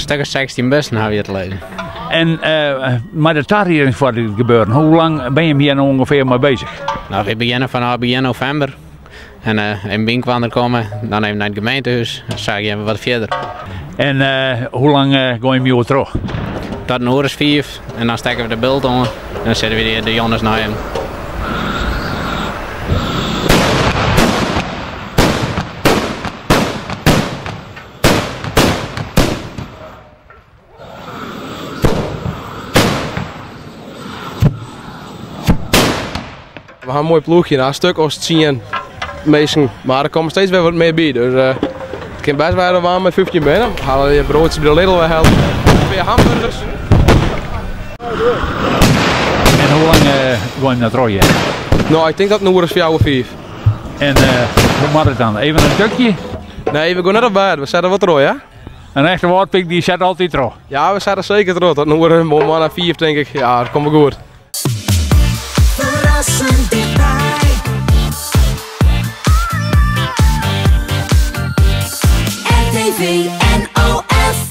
Stik as 16 bussen hawwe hjir te lizzen. En mei de tarieding foar dit gebeuren, hoe lang binne jim hjir no ûngefear mei bezich? No, wy begjinne fanôf begjin novimber. En even byinoar komme, dan even nei it gemeentehûs, dan sa gean we wat fierder. En hoe lang gean jim hjoed troch? Tot in oer as fiif en dan stekke we de bult oan en dan sitte we de jonges nei him. We ha in moai ploechje, in stik as tsien minsken, mar der komme steeds wer wat mear by. Dus uh, it kin bêst wêze dat we mei 15 binne. We hawwe de broadsjes by de Lidl wer helle. Pear hamburgers. En hoe lang uh, gean je net troch hjir? No, ik tink dat in oer as fjouwer, fiif. En uh, hoe moat it dan? Even in tukje? Nee, we gean net op bêd. We sette wol troch, ja? In echte Wâldpyk dy set altyd troch. Ja, we sette seker troch. Tot in oer man of fiif, tink ik. Ja, dat komt wol goed. Verrassend dichtbij. RTV.